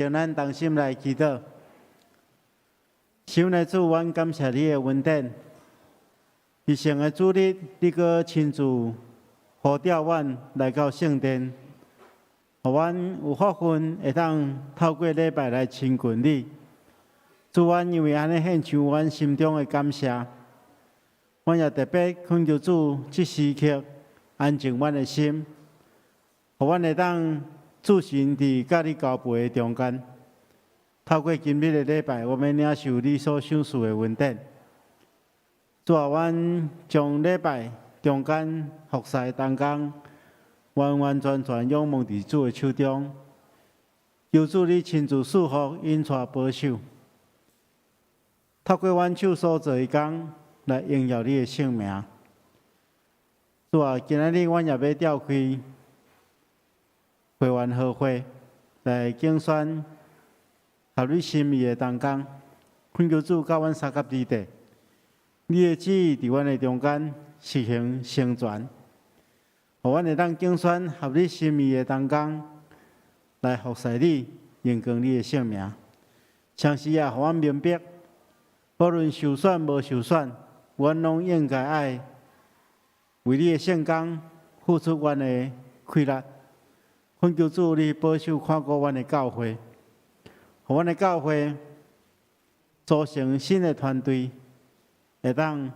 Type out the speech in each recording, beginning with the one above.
請咱同心來祈禱。親愛的主，阮感謝你的恩典。佇聖的主日，你閣親自呼召阮來到聖殿，予阮有福分會當透過禮拜來親近你。主，阮因為按呢獻上阮心中的感謝，阮也特別懇求主，這時刻安靜阮的心，予阮會當置身佇佮你交陪的中間。透過今日的禮拜，我們領受你所賞賜的恩典。主啊，阮將禮拜中間服侍的同工，完完全全仰望佇主的手中。求主你親自賜福、引帶、保守，透過阮手所做的工，來榮耀你的聖名。主啊，今仔日阮也欲召開會員和會，來揀選合你心意的同工，懇求主佮阮相佮佇底，你的旨意佇阮的中間實行成全，予阮會當揀選合你心意的同工來服侍你，榮光你的聖名。同時也予阮明白，無論受選無受選，阮攏應該愛為你的聖工付出阮的氣力。懇求主你保守看顧阮的教會，予阮的教會組成新的團隊，會當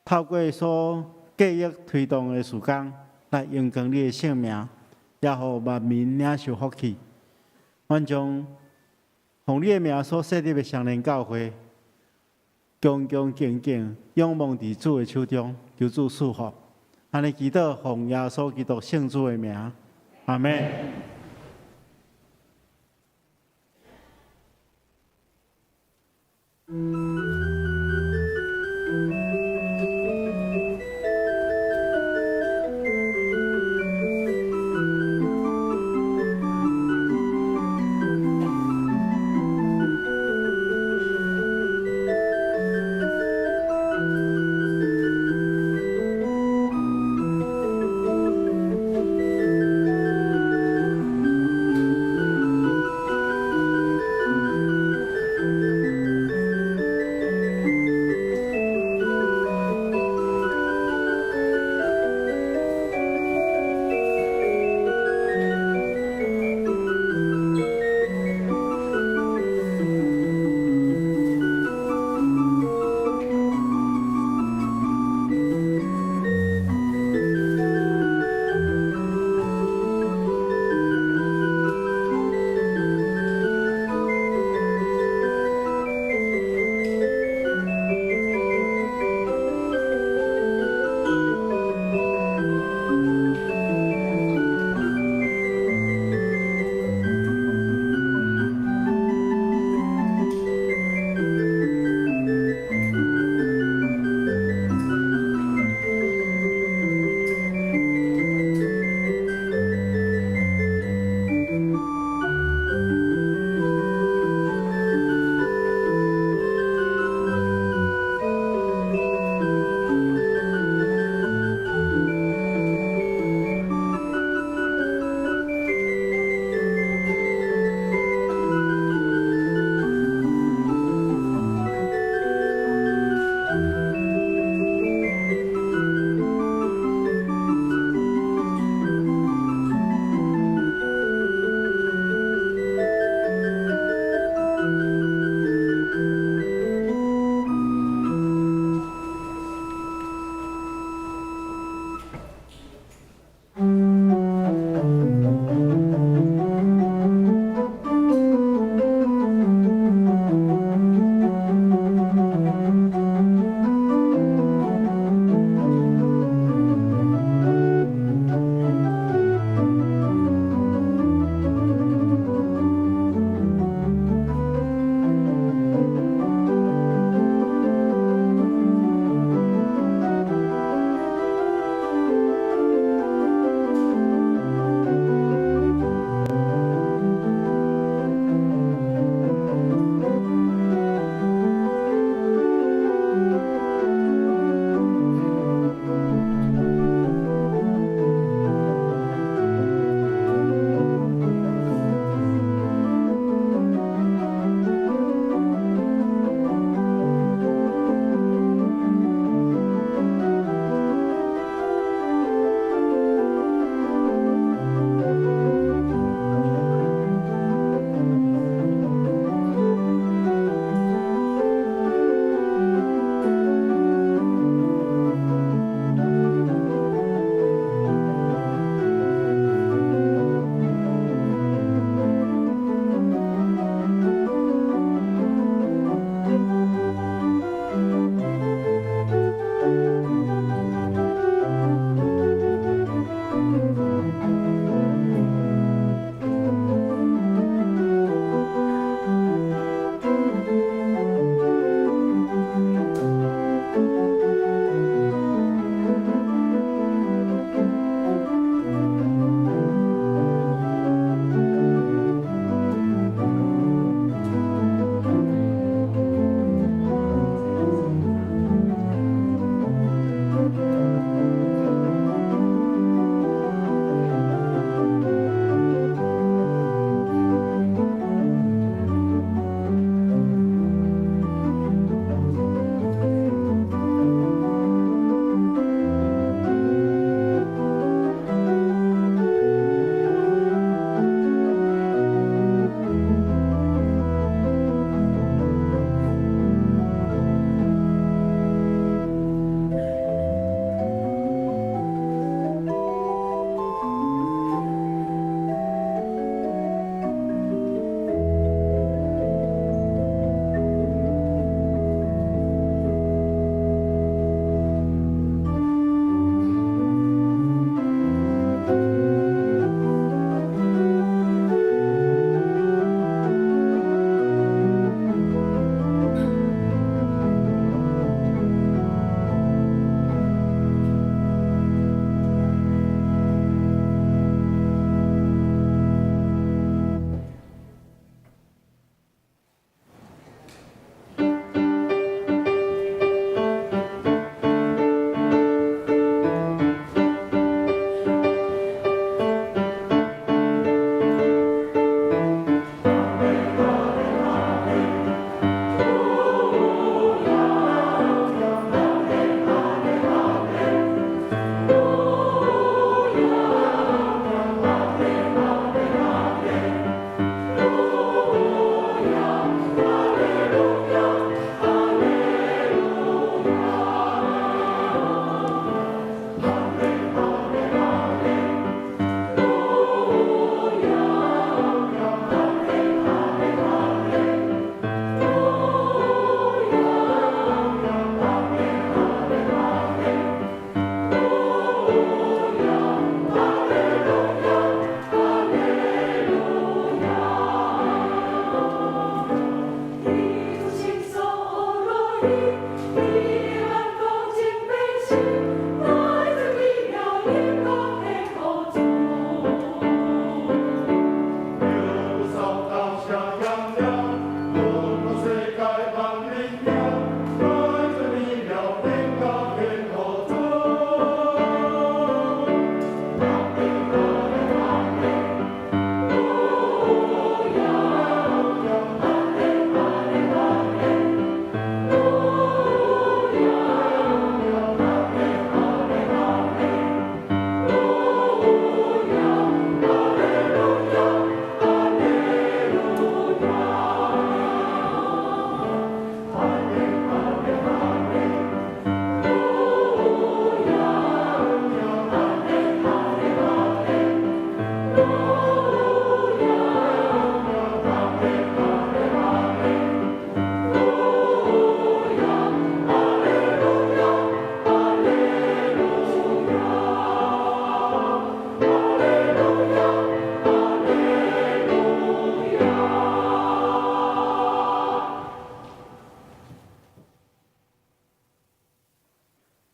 透過所計劃推動的事工，來榮光你的聖名，也予萬民領受福氣。阮將奉你的名所設立的雙連教會，恭恭敬敬仰望佇主的手中，求主賜福。按呢祈禱，奉耶穌基督聖子的名，阿們。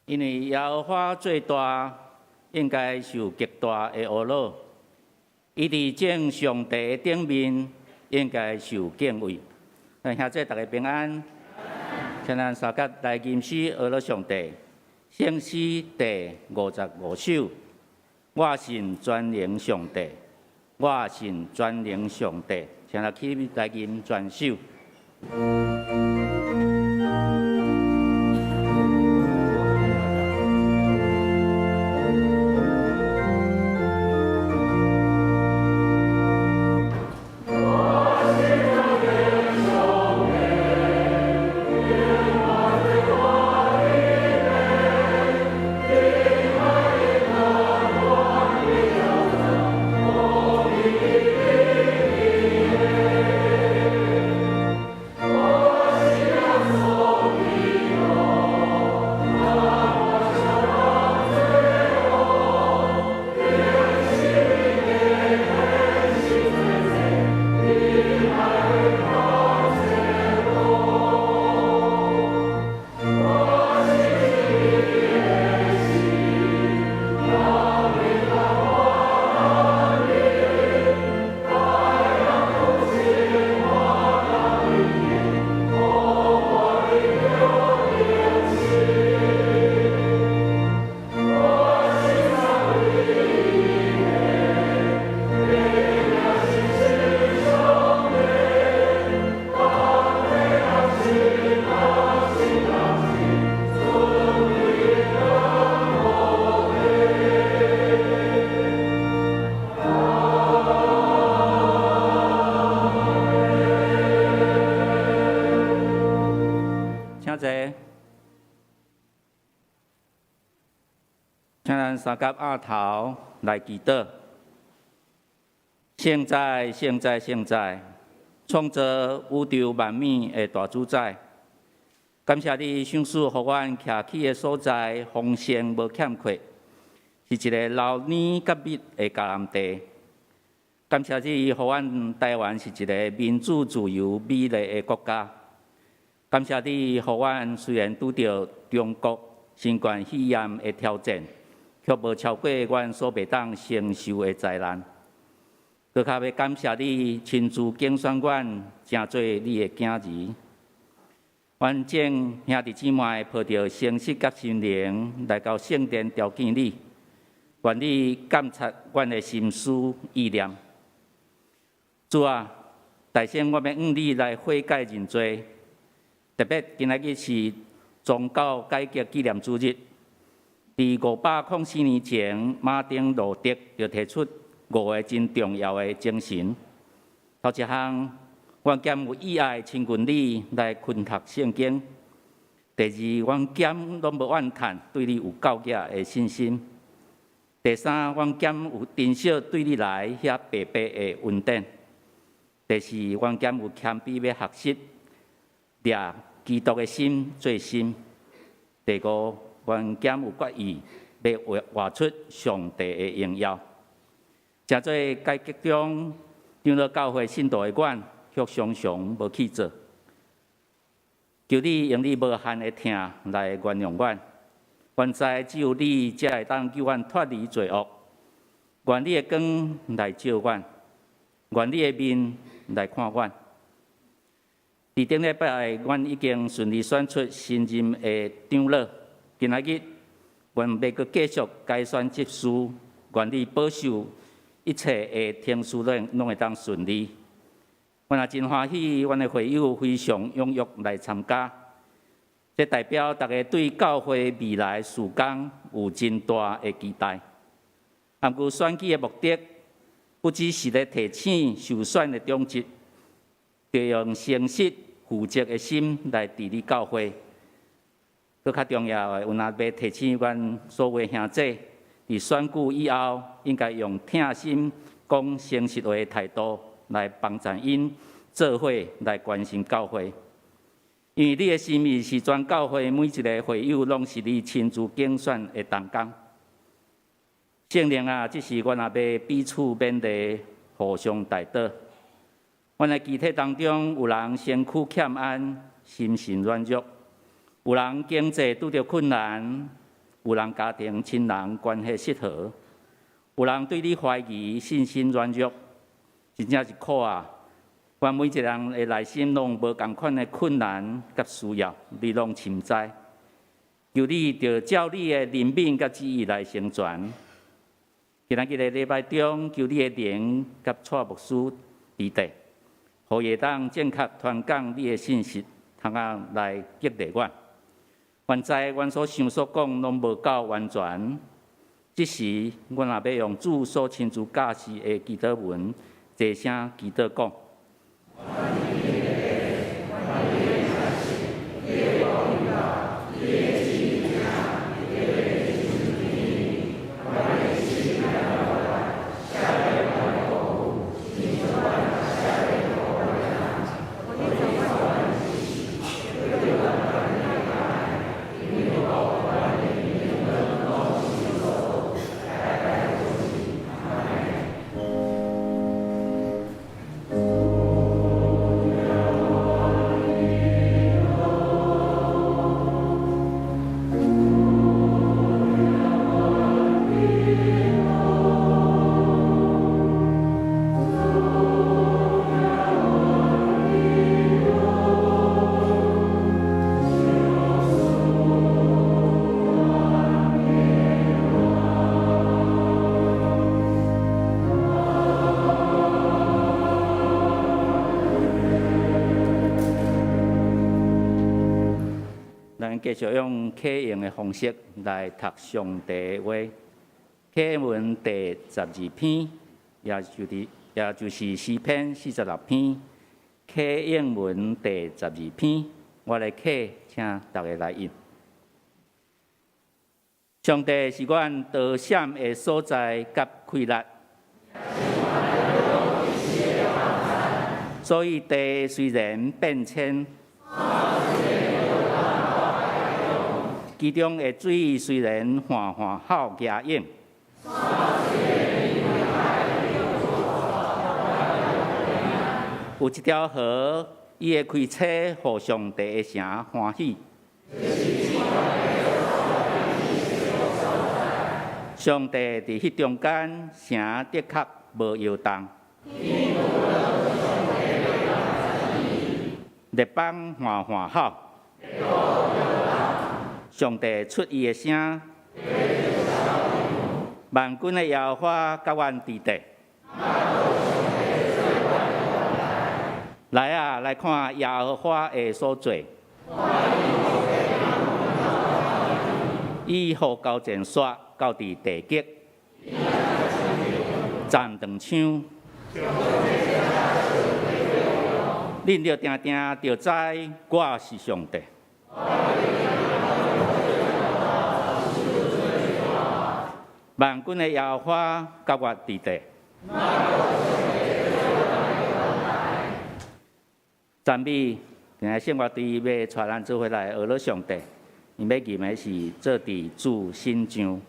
因為耶和華做大，應該受極大的呵咾。伊佇眾上帝的頂面，應該受敬畏。兄弟，逐家平安。請咱相佮來吟詩呵咾上帝，聖詩第55首。我信全能上帝，我信全能上帝。請咱起來吟全首。請坐。請咱相佮徛頭來祈禱。聖哉，聖哉，聖哉，創造宇宙萬物的大主宰，感謝你賞賜予阮徛起的所在，豐盛無欠缺，是一个流奶佮蜜的迦南地。感謝你，予阮台灣是一个民主、自由、美麗的國家。感謝你，予阮雖然拄著中國新冠肺炎的挑戰，卻無超過阮所袂當承受的災難。閣較欲感謝你親自揀選阮，成做你的囝兒。阮眾兄弟姊妹抱著誠實佮心靈來到聖殿朝見你，願你鑒察阮的心思意念。主啊，大先我欲向你來悔改認罪。特別今仔日是宗教改革紀念主日，佇504年前，馬丁路德就提出五个真重要的精神。頭一項，阮兼有意愛親近你來熏讀聖經；第二，阮兼攏無怨嘆，對你有教養的信心；第三，阮兼有珍惜對你來遐白白的恩典；第四，阮兼有謙卑欲學習，掠基督的心做心。第五，阮兼有決意欲活出上帝的榮耀。成做改革中長老教會信徒的阮，卻常常無去做。求你用你無限的疼來原諒阮。阮知只有你才會當救阮脫離罪惡。願你的光來照阮，願你的面來看阮。佇頂禮拜，阮已經順利選出新任的長老。今仔日，阮欲閣繼續改選執事，願你保守一切的程序攏會當順利。阮也真歡喜，阮的會友非常踴躍來參加，這代表逐家對教會未來事工有真大的期待。毋過選舉的目的，不只是咧提醒受選的長執，著用誠實負責的心來治理教會。閣較重要的，阮也欲提醒阮所有兄弟，佇選舉以後，應該用疼心講誠實話的態度來幫助𪜶做伙來關心教會。因為你的心意是全教會每一个會友攏是你親自揀選的同工。聖靈啊，這時阮也欲彼此勉勵，互相代禱。阮的肢體當中有人身軀欠安，心神軟弱；有人經濟拄著困難，有人家庭親人關係失和，有人對你懷疑，信心軟弱，真正是苦啊！阮每一個人的內心攏無仝款的困難佮需要，你攏深知。求你著照你的憐憫佮旨意來成全。今仔日的禮拜中，求你的靈佮蔡牧師佇底，予伊會當正確傳講你的信息，通啊來激勵阮。阮知阮所想所講攏無夠完全，這時阮也欲用主所親自教示的祈禱文，齊聲祈禱講。咱繼續用啟應的方式來讀上帝的話。啟應文第十二篇，也就是詩篇46篇。啟應文第十二篇，我來啟，請大家來應。上帝是阮逃閃的所在佮氣力，所以地雖然變遷，其中的水雖然緩緩吼夯湧，有一條河，伊會開車，予上帝的城歡喜。上帝佇彼中間，城的確無搖動。列邦緩緩吼。上帝出伊的聲，萬軍的耶和華佮阮佇底。來啊，來看耶和華的所做。伊予交戰煞到佇地極，站長槍。恁著定定著知我是上帝。萬軍的耶和華佮我佇底。讚美，今日聖樂隊欲帶咱做伙來學樂上帝，𪜶欲吟的是做佇主身上。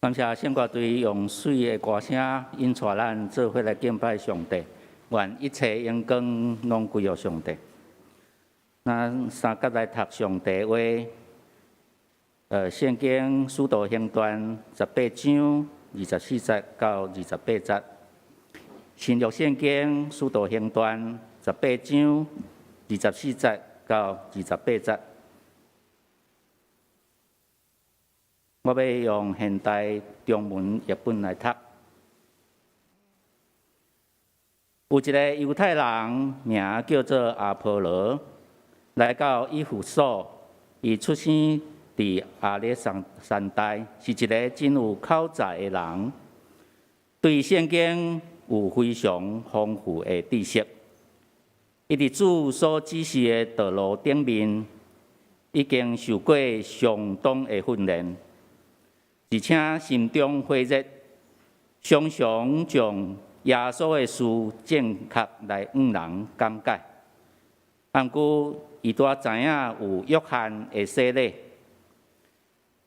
感謝聖歌隊用媠的歌聲引帶咱做伙來敬拜上帝，願一切榮光攏歸予上帝。咱三甲來讀上帝話，聖經使徒行傳十八章二十四節到二十八節。新約聖經使徒行傳十八章二十四節到二十八節。我欲用現代中文譯本來讀。有一个猶太人名叫做阿波羅，來到以弗所，伊出生佇亞歷山大，是一个真有口才的人，對聖經有非常豐富的知識。伊佇主所指示的道路頂面，已經受過相當的訓練。而且心中火熱，常常將耶穌的事正確來向人講解。毋過，伊拄仔知影有約翰的洗禮，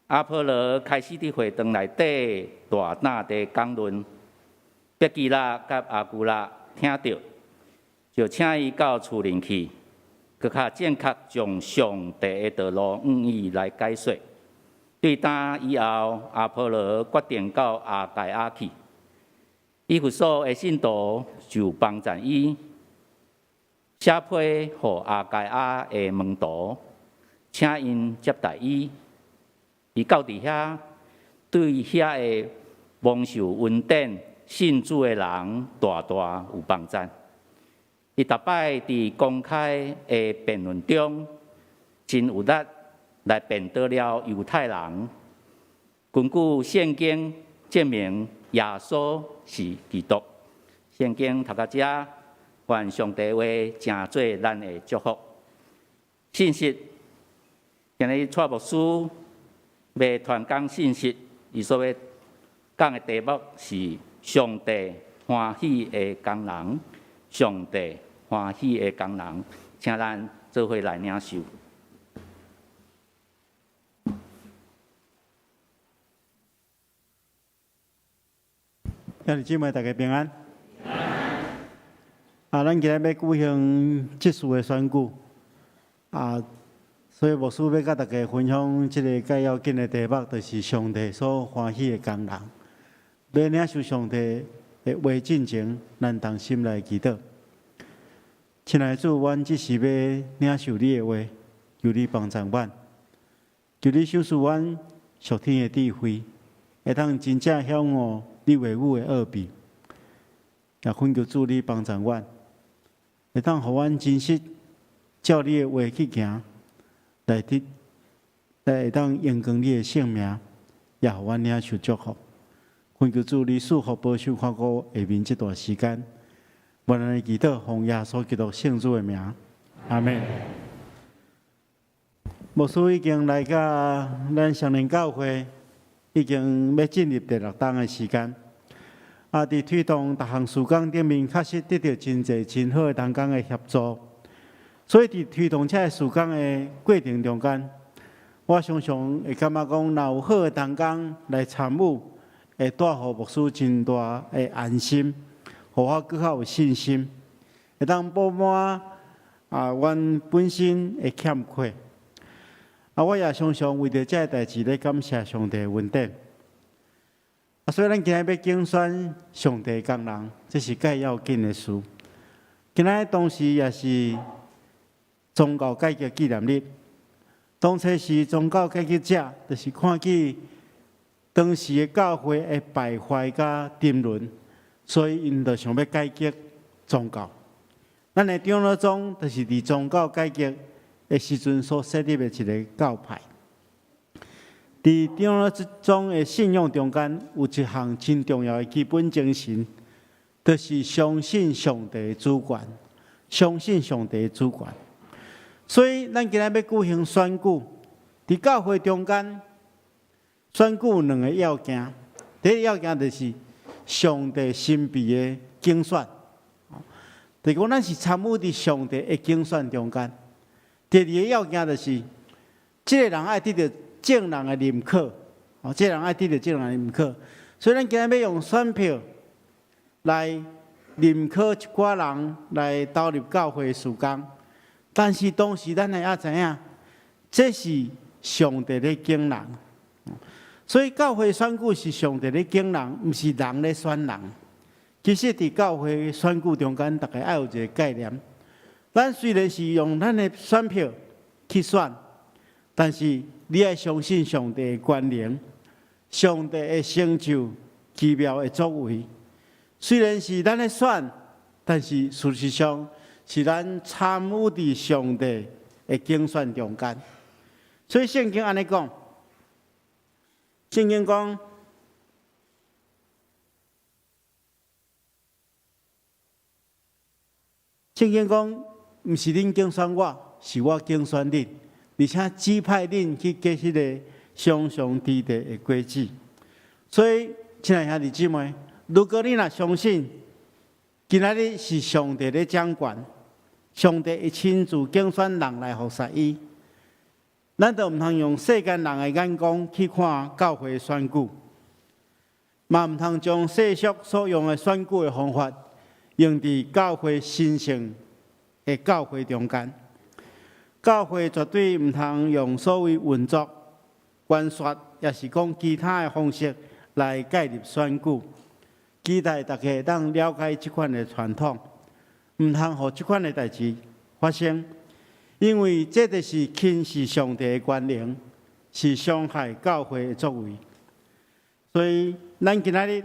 阿波羅開始佇會堂內底大膽地講論，百基拉佮亞居拉聽著，就請伊到厝裡去，閣較正確將上帝的道路向伊來解說。對今以後，阿波羅決定到亞該亞去。以弗所的信徒就幫贊伊，寫批予亞該亞的門徒，請𪜶接待伊。伊到佇遐，對遐的蒙受恩典信主的人大大有幫贊。伊逐擺佇公開的辯論中，真有力來辯倒了猶太人，根據聖經證明耶穌是基督。聖經讀到這，願上帝話成做咱的祝福。信息，今日蔡牧師欲傳講信息，伊所欲講的題目是上帝歡喜的工人，上帝歡喜的工人，請咱做伙來領受。兄弟姊妹，大家平安。啊，咱今日欲舉行執事的選舉，啊，所以牧師欲佮大家分享這个較要緊的題目，就是上帝所歡喜的工人。欲領受上帝的話進前，咱同心來祈禱。親愛的主，阮這時欲領受你的話，求你幫助阮，求你賞賜阮屬天的智慧，會當真正曉悟你話語的奧秘，也懇求主你幫助阮，會當予阮真實照你的話去行，來得來會當榮光你的聖名，也予阮領受祝福。懇求主你賜福保守看顧下面這段時間，願咱的祈禱奉耶穌基督聖子的名，阿們。牧師已經來到咱雙連教會，已經欲進入第六冬的時間。啊！佇推動逐項事工頂面，確實得著真濟真好的同工的協助。所以佇推動這个事工的過程中間，我常常會感覺講，若有好的同工來參與，會帶予牧師真大的安心，予我閣較有信心，會當補滿啊，阮本身的欠缺。啊，我也常常為著這个代誌咧感謝上帝的恩典。啊，所以咱今日欲揀選上帝工人，這是蓋要緊的事。今仔日當時也是宗教改革紀念日。當初時宗教改革者，就是看見當時的教會的敗壞佮沉淪，所以𪜶就想欲改革宗教。咱的長老宗就是佇宗教改革的時陣所設立的一个教派。佇長老宗的信仰中間，有一項真重要的基本精神，就是相信上帝的主權，相信上帝的主權。所以，咱今日欲舉行選舉，佇教會中間，選舉有兩个要件。第一个要件就是上帝神秘的揀選，就是講咱是參與佇上帝的揀選中間。第二个要件就是，這个人愛得著眾人的認可，哦，這个人愛得著，這个人毋可。所以咱今日欲用選票來認可一寡人來投入教會事工，但是當時咱會猶知影，這是上帝咧揀人，所以教會選舉是上帝咧揀人，毋是人咧選人。其實佇教會選舉中間，大家愛有一個概念。咱雖然是用咱的選票去選，但是你愛相信上帝的權能，上帝會成就奇妙的作為。雖然是咱咧選，但是事實上是咱參與佇上帝的揀選中間。所以聖經按呢講，聖經講，聖經講，毋是恁揀選我，是我揀選恁，而且指派恁去結彼个香香甜甜的果子。所以，親愛兄弟姊妹，如果你若相信，今仔日是上帝咧掌權，上帝會親自揀選人來服侍伊，咱就毋通用世間人的眼光去看教會選舉，嘛毋通將世俗所用的選舉的方法用佇教會神聖的教會中間。教會絕對毋通用所謂運作、關說，抑是講其他的方式來介入選舉。期待大家會當了解這款的傳統，毋通予這款的代誌發生。因為這就是輕視上帝的權能，是傷害教會的作為。所以，咱今仔日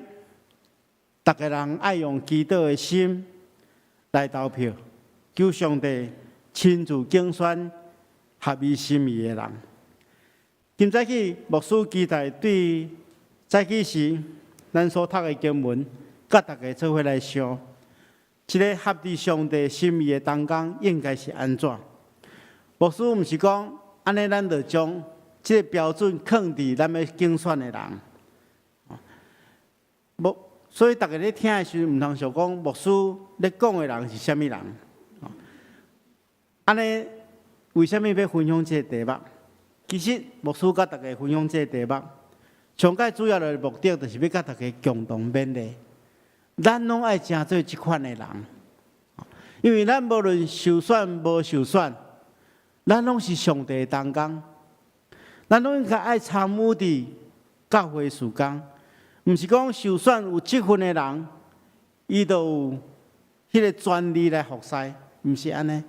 逐个人愛用祈禱的心來投票，求上帝親自揀選合伊心意的人。今早起牧師期待對早起時咱所讀的經文，佮大家做伙來想，這个合佇上帝心意的同工應該是按怎？牧師毋是講按呢，咱就將這個標準囥佇咱欲揀選的人。牧，所以逐家咧聽的時陣，毋通想講牧師咧講的人是啥物人。按呢，為啥物欲分享這個題目？其實牧師佮大家分享這個題目，上蓋主要的目的，就是欲佮大家共同勉勵。咱攏愛成做這款的人，因為咱無論受選無受選，咱攏是上帝的同工，咱攏應該愛參與佇教會事工，毋是講受選有職分的人，伊就有彼个權利來服侍，毋是按呢。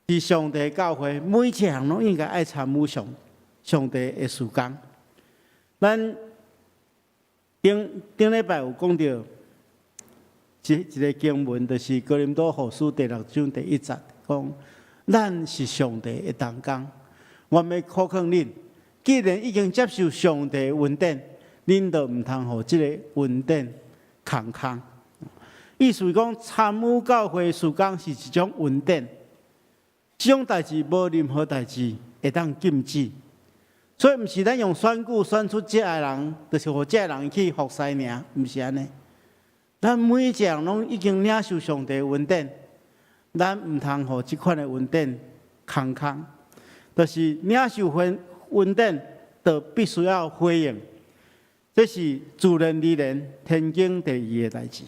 佇上帝教會，每一個人攏應該愛參與上帝的事工。咱頂頂禮拜有講著一個經文，就是哥林多後書第六章第一節講。咱是上帝的同工，我欲苦勸恁，既然已經接受上帝的恩典，恁就毋通予這个恩典空空。意思是講，參與教會事工是一種恩典，這種代誌無任何代誌會當禁止。所以，毋是咱用選舉選出這个人，就是予這个人去服侍爾，毋是按呢。咱每一個人攏已經領受上帝的恩典。咱毋通予這款的恩典空空，就是領受恩典，就必須要回應。這是自然而然天經地義的代誌。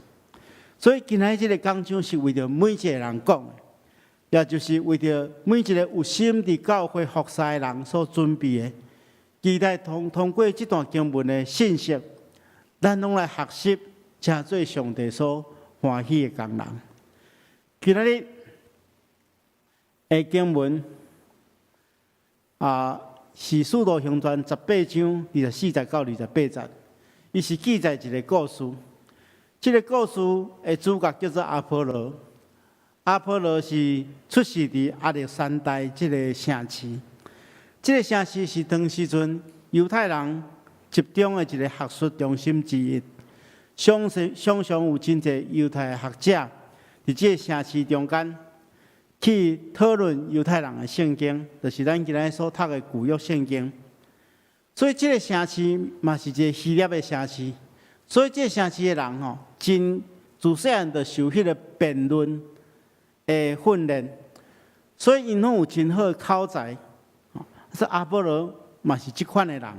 所以今仔日這個講章是為著每一個人講的，也就是為著每一個有心佇教會服侍的人所準備的。期待通過這段經文的信息，咱攏來學習，成做上帝所歡喜的工人。今仔日的經文啊，是《使徒行傳》18章24節到28節，伊是記載一個故事。這个故事的主角叫做阿波羅。阿波羅是出世佇亞歷山大這个城市。這个城市是當時陣猶太人集中的一個學術中心之一。常常有真濟猶太學者佇這个城市中間去討論猶太人的聖經，就是咱今仔日所讀的舊約聖經。所以這个城市嘛是一个希臘的城市。所以這个城市的人吼，真自細漢就受彼个辯論的訓練，所以𪜶攏有真好的口才。所以阿波羅嘛是這款的人。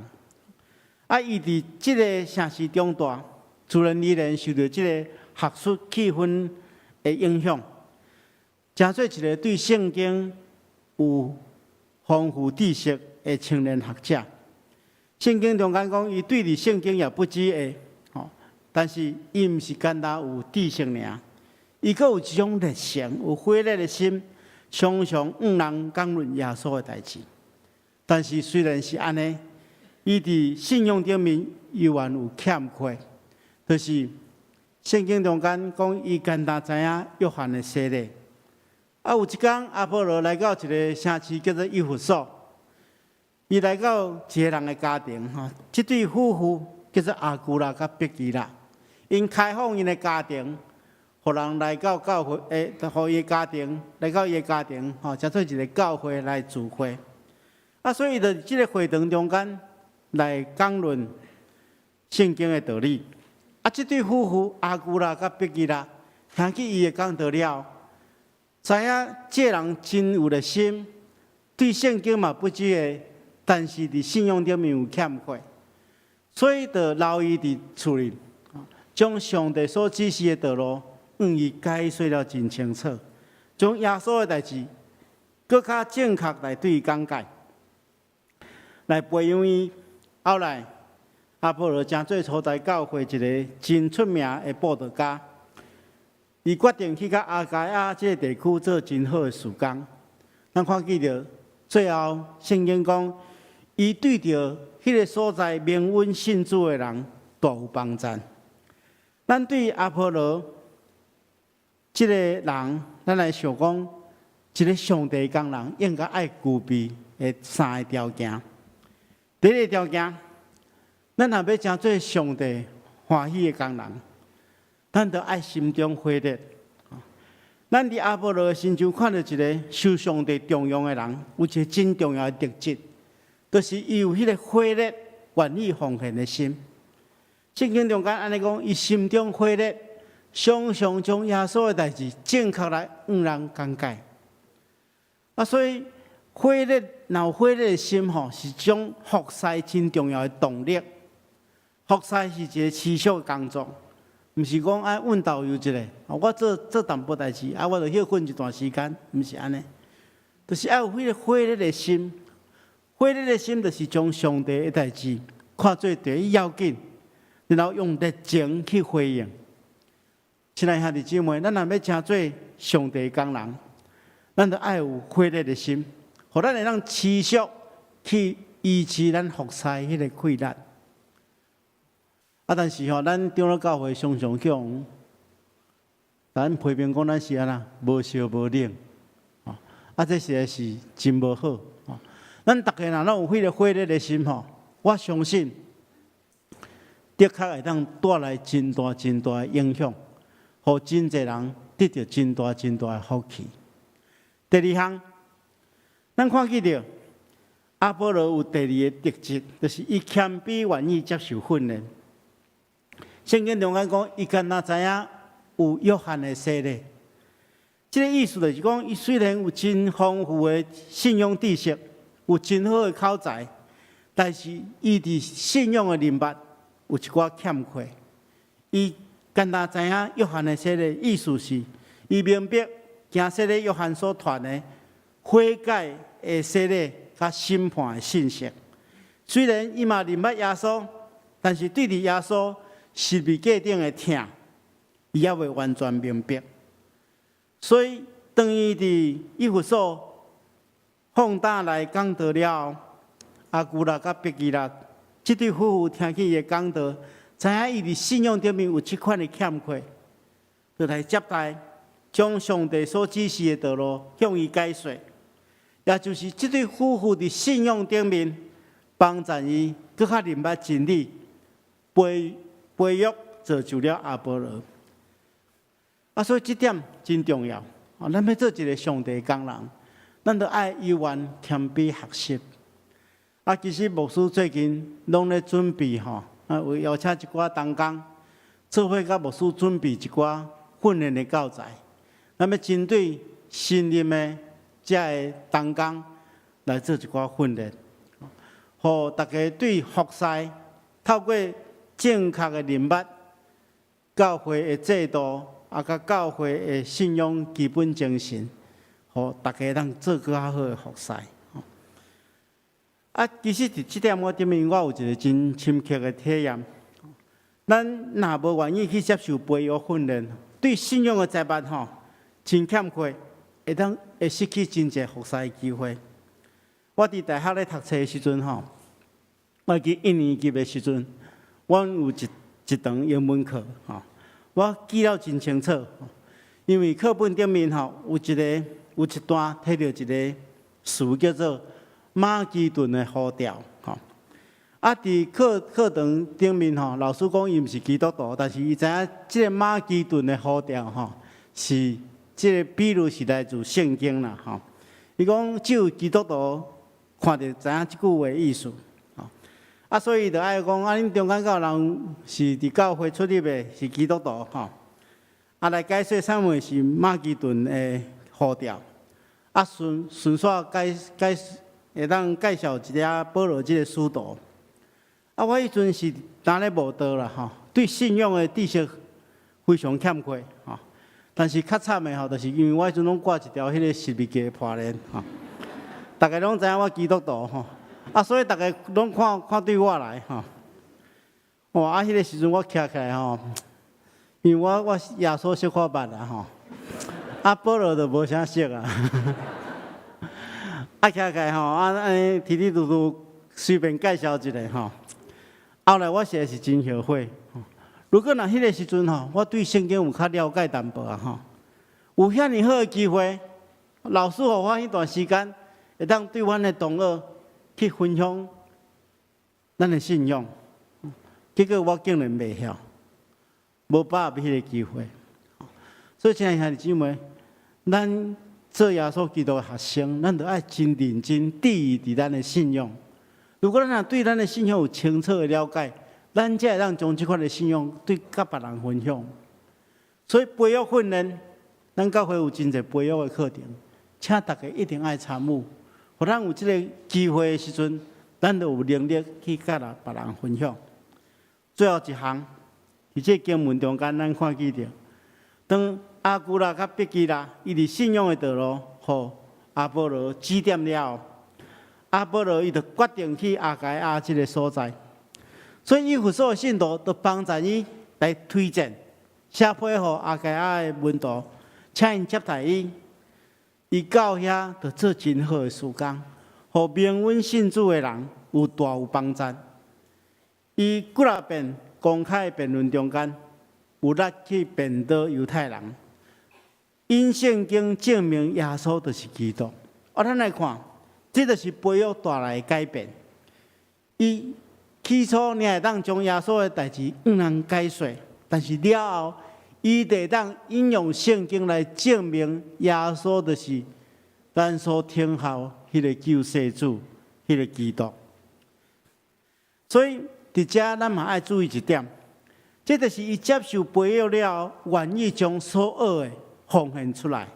啊，伊佇這个城市長大，自然而然受著這个學術氣氛的影響，成做一个對聖經有豐富知識的青年學者。聖經中間講，伊對佇聖經也不止的，吼，但是伊毋是干焦有知識爾，伊閣有一種熱誠、有火熱的心，常常向人講論耶穌的代誌。但是雖然是按呢，伊佇信仰頂面猶原有欠缺，就是聖經中間講，伊干焦知影約翰的洗禮。啊，有一工阿波羅來到一个城市叫做以弗所，伊來到一个人的家庭，吼，這對夫婦叫做亞居拉佮百基拉，𪜶開放𪜶的家庭，予人來到教會，欸，予伊家庭來到伊的家庭，吼，成做一个教會來聚會。啊，所以佇這个會堂中間來講論聖經的道理。啊，這對夫婦亞居拉佮百基拉聽見伊的講道了，知影這人真有熱心，對聖經嘛不止的，但是佇信仰頂面有欠缺，所以就留伊佇厝裡，將上帝所指示的道路，向伊解說了真清楚，將耶穌的代誌，閣較正確來對伊講解，來培養伊。後來，阿波羅成做初代教會一个真出名的布道家，伊決定去到亞該亞這个地區做真好的事工。咱看見著最後聖經講，伊對著彼个所在蒙恩信主的人大有幫贊。咱對阿波羅這个人，咱來想講，一个上帝工人應該愛具備的三个條件。第一个條件，咱若欲成做上帝歡喜的工人，咱著愛心中火熱。咱佇阿波羅身上看著一个受上帝重用的人，有一个真重要的特質，就是伊有彼个火熱、願意奉獻的心。聖經中間按呢講，伊心中火熱，常常將耶穌的代誌正確來向人講解。啊，所以火熱，若有火熱的心吼，是種服侍真重要的動力。服侍是一个持續的工作，毋是講啊，阮導遊一下，我做做淡薄代誌，啊，我就歇睏一段時間，毋是按呢，就是愛有彼个火熱的心。火熱的心就是將上帝的代誌看做第一要緊，然後用熱情去回應。親愛兄弟姊妹，咱若欲成做上帝工人，咱就愛有火熱的心，予咱會當持續去維持咱服侍彼个氣力。啊，但是吼，咱長老教會常常去予咱批評講咱是按怎無燒無冷，吼，啊，這實在是真無好。吼，咱逐个人攏有彼个火熱的心吼，我相信的確會當帶來真大真大的影響，予真濟人得著真大真大的福氣。第二項，咱看見著阿波羅有第二个特質，就是伊謙卑願意接受訓練。聖經中間講，伊敢若知影有約翰的洗禮，這个意思就是講，伊雖然有真豐富的信仰知識，有真好的口才，但是伊佇信仰的認捌有一寡欠缺。伊敢若知影約翰的洗禮，意思是，伊明白經洗禮約翰所傳的悔改的洗禮佮審判的信息。雖然伊嘛認捌耶穌，但是對佇耶穌十字架頂的疼，伊猶未完全明白。所以，當伊佇以弗所放膽來講道了後，亞居拉佮百基拉這對夫婦聽見伊的講道，知影伊佇信仰頂面有這款的欠缺，就來接待，將上帝所指示的道路向伊解說。也就是這對夫婦佇信仰頂面幫贊伊，閣較認捌真理，培育造就了阿波羅。啊，所以這點真重要。啊，咱欲做一个上帝工人，咱著愛猶原謙卑學習。啊，其實牧師最近攏咧準備吼，啊，有邀請一寡同工，做伙佮牧師準備一寡訓練的教材。咱欲針對新入的遮个同工來做一寡訓練，予大家對服侍透過正確的認捌教會的制度，啊，佮教會的信仰基本精神，予大家通做閣較好的服侍。啊，其實佇這點我頂面，我有一個真深刻的體驗。咱若無願意去接受培育訓練，對信仰的知捌吼，真欠缺，會當會失去真濟服侍的機會。我佇大學咧讀冊的時陣吼，我記一年級的時陣，阮有一堂英文課吼，我記了真清楚，因為課本頂面吼有一段提著一個詞叫做馬其頓的呼召吼。啊，佇課堂頂面吼，老師講伊毋是基督徒，但是伊知影這個馬其頓的呼召吼，是這個比喻是來自聖經啦吼。伊講只有基督徒看著知影這句話意思，吼。啊，所以就愛講啊，恁中間敢有人是佇教會出入的，是基督徒吼。啊，來解說啥物是馬其頓的呼召。啊，順紲解解會當介紹一下保羅這個使徒。啊，我彼陣是當咧慕道啦吼，對信仰的知識非常欠缺吼。但是較慘的吼，就是因為我彼陣攏掛一條彼個十字架破鏈吼，逐家攏知影我基督徒吼，啊，所以逐家攏看看對我來吼。哇！啊，彼個時陣我徛起來吼，因為我耶穌小可捌啦吼，啊，保羅就無啥識啊。啊，徛起來吼，啊，按呢提提嘟嘟隨便介紹一下吼。後來我實在是真後悔。如果若彼個時陣吼，我對聖經有較了解淡薄仔吼，有遐爾好的機會，老師予我彼段時間，會當對阮的同學去分享咱的信仰，結果我竟然袂曉，無把握彼個機會。所以，親愛兄弟姊妹，咱做耶穌基督的學生，咱著愛真認真致意佇咱的信仰。如果咱若對咱的信仰有清楚的了解，咱才會當將這款的信仰對佮別人分享。所以培育訓練，咱教會有真濟培育的課程，請大家一定愛參與。予咱有這個機會的時陣，咱就有能力去佮別人分享。最後一項，佇這個經文中間，咱看見著，當亞居拉佮百基拉，伊佇信仰的道路，予阿波羅指點了後，阿波羅伊就決定去亞該亞這個所在。所以以弗所的信徒就幫助伊來推薦，寫批予亞該亞的門徒，請𪜶接待伊。伊到遐就做真好的事工，予蒙允信主的人有大有幫助。伊幾若遍公開辯論中間，有力去辯倒猶太人，引聖經證明耶穌就是基督。啊，咱來看，這就是培育帶來的改變。伊起初爾會當將耶穌的代誌向人解說，但是了後，伊會當引用聖經來證明耶穌就是咱所等候彼個救世主，彼個基督。所以佇遮咱嘛愛注意一點，這就是伊接受培育了後，願意將所學的奉獻出來，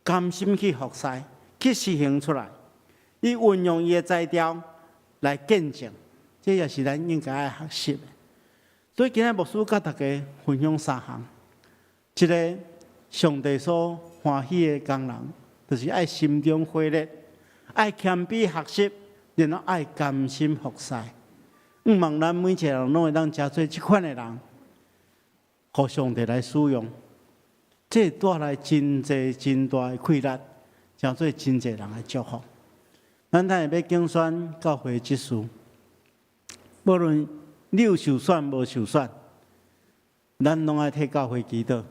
甘心去服侍，去實行出來。伊運用伊的才調來見證，這也是咱應該愛學習的。所以今日牧師佮大家分享三項：一個上帝所歡喜的工人，就是愛心中火熱，愛謙卑學習，然後愛甘心服侍。向望咱每一個人攏會當成做這款的人，予上帝來使用，這帶來真濟真大的快樂，成做真濟人的祝福。咱等下欲競選教會執事，無論你有受選無受選，咱攏愛替教會祈禱，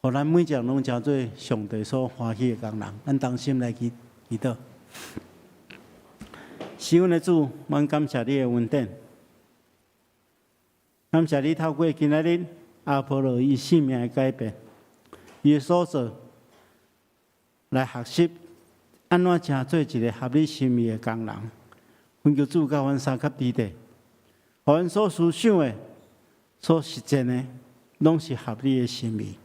予咱每一個人攏成做上帝所歡喜的工人。咱同心來祈禱。是阮的主，阮感謝你的恩典，感謝你透過今仔日阿波羅伊生命的改變，伊的所做來學習按怎成做一個合你心意的工人。懇求主佮阮相佮佇咧，予阮所思想的、所實踐的，攏是合你的心意，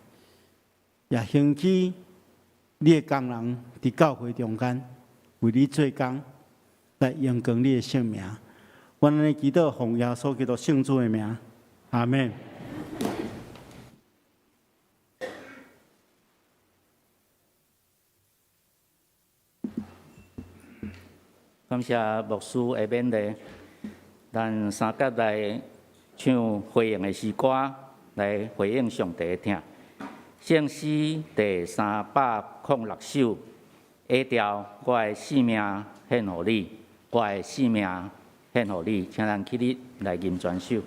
也興起你的工人佇教會中間為你做工，來榮光你的聖名。阮按呢祈禱奉耶穌基督聖子的名，阿們。感謝牧師的勉勵，咱三甲來唱回應的詩歌，來回應上帝的疼。聖詩第306首，下調我的性命獻予你，我的性命獻予你，請咱起立來吟全首。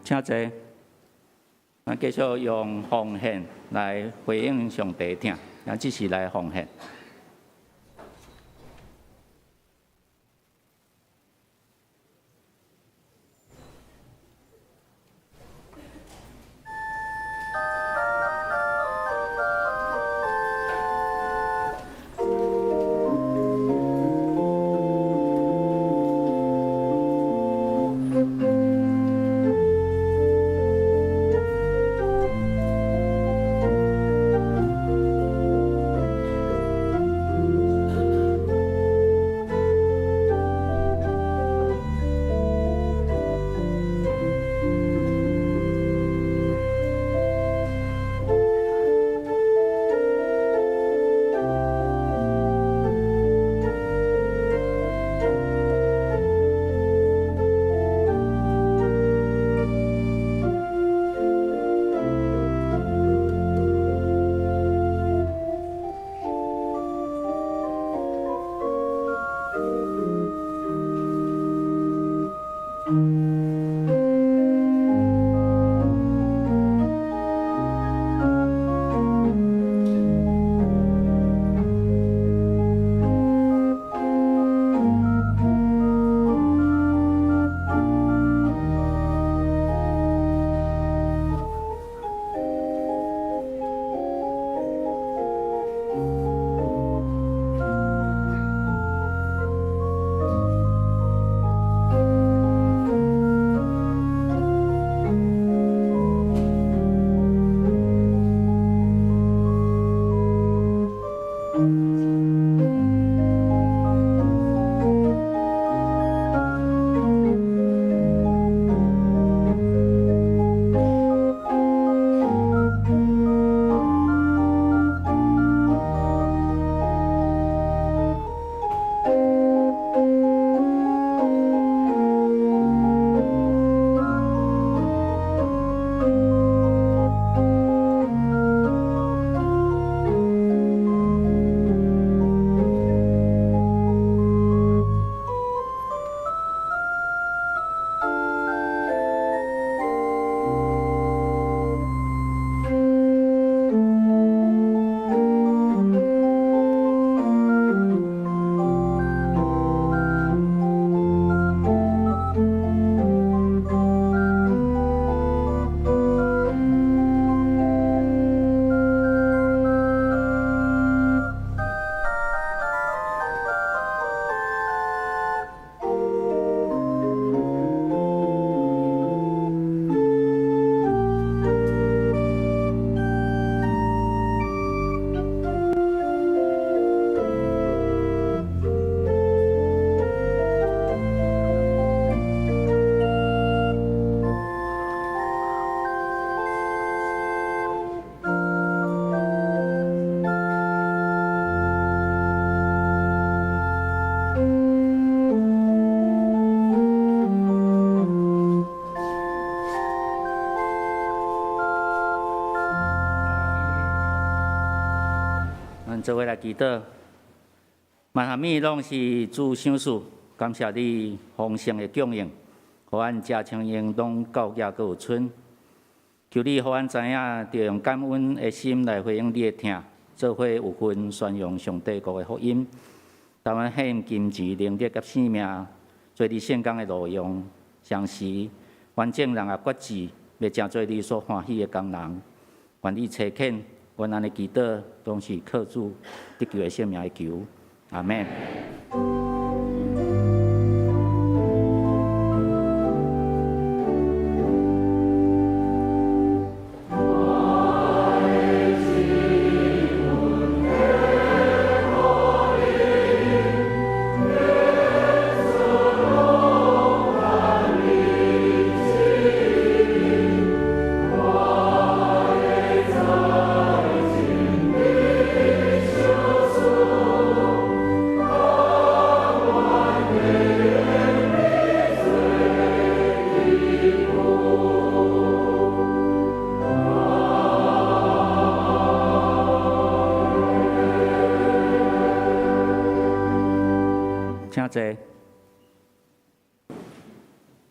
請坐，咱繼續用奉獻來回應上帝疼，咱這時來奉獻。做伙來祈禱。萬啥物攏是主賞賜，感謝你豐盛的供應，予阮食穿用攏夠額閣有賰。求你予阮知影，著用感恩的心來回應你的疼，做伙有份宣揚上帝國的福音。當阮獻金錢、能力佮性命，做你聖工的路用，同時完整人也決志，欲成做你所歡喜的工人。願你差遣，阮按呢祈禱，攏是靠主得救的聖名來求，阿們。請坐。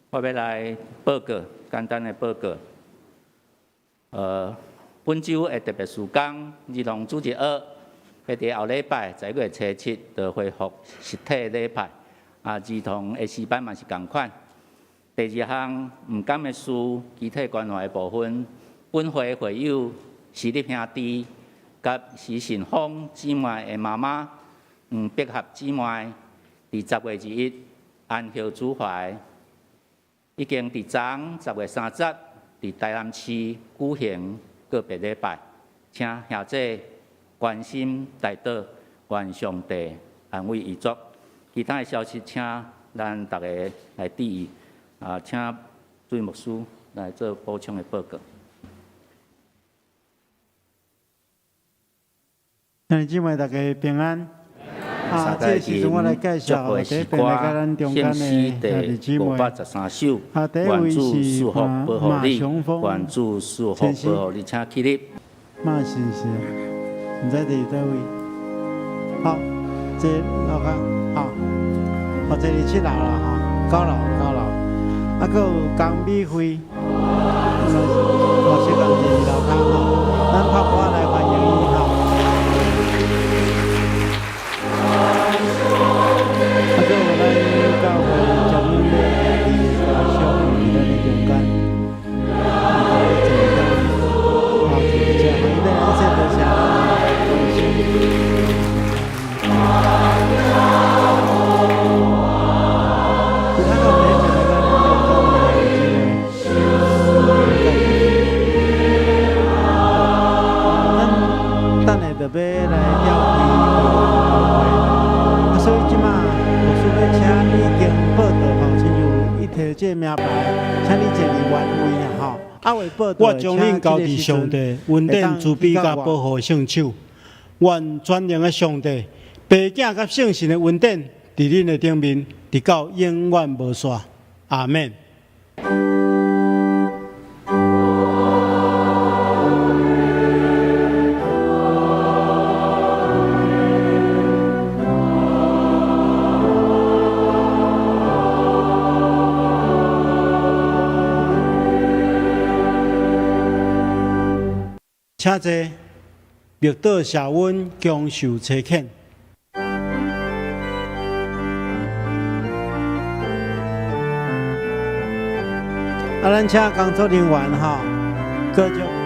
我欲來報告，簡單的報告。本週的特別事工，兒童主日學，欲佇後禮拜11月初7就恢復實體禮拜。啊，兒童的詩班嘛是仝款。第二項毋甘的事，肢體關懷的部分，本會會友時立兄弟佮徐信芳姊妹的媽媽黃碧合姊妹，佇10月21安息主懷，已經佇昨昏10月30佇台南市舉行告別禮拜，請兄弟關心代禱，願上帝安慰遺族。其他的消息，請咱逐家來注意。啊，請主牧師來做補充的報告。兄弟姊妹，大家平安。啊，這個時陣我來介紹佇這邊來佮咱中間的兄弟姊妹。啊，第一位是馬馬雄峰先生。馬先生，毋知佇佗位？好，這樓跤，好，哦，這佇七樓啦，吼，九樓，九樓。啊，閣有江美惠，哦，小江佇樓跤吼，咱拍鼓來歡迎伊吼。啊，閣有咱教會專門咧兄弟大叔佇咱的中間，伊閣咧坐佗位，好，坐遮，歡迎咱說多謝關心。其他閣有佇這邊來咱中間的這個咱等下就欲來召開會，啊，所以這馬牧師欲請你經報到吼，親像伊提這個名牌，請你坐佇原位啊吼。啊，未報到我將恁交佇上帝恩典慈悲佮保護的聖手，願全能的上帝、父子佮聖神的恩典，佇恁的頂面，直到永遠無煞。阿們。請坐，默禱謝恩，享受差遣。啊，咱請工作人員吼，繼續。